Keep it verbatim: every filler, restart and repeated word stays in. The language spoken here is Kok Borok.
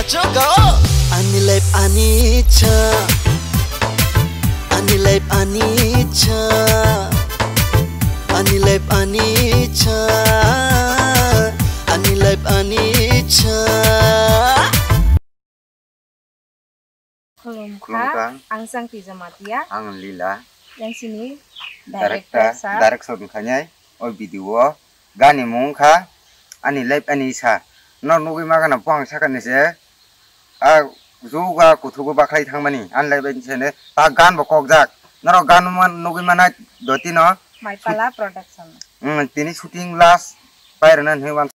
Jogo. Ani life ani cha. Ani life ani cha. Ani life ani cha. Ani life ani cha. Khulumkha. Khulumkha. Ang Sangti Jamatia. Ang Lila. Yang sini director, director sa. Direction khainai o video o. Gani mung kha ani life ani sa. No nugui ma gana buang sakani se. A juga kuthugo bakhai thangmani an life ani se ne. Ta gan bo kokjak. Norok gan man nugui mana doti no. Maipala Production. Hmm, tini shooting last pairana hwnwi wan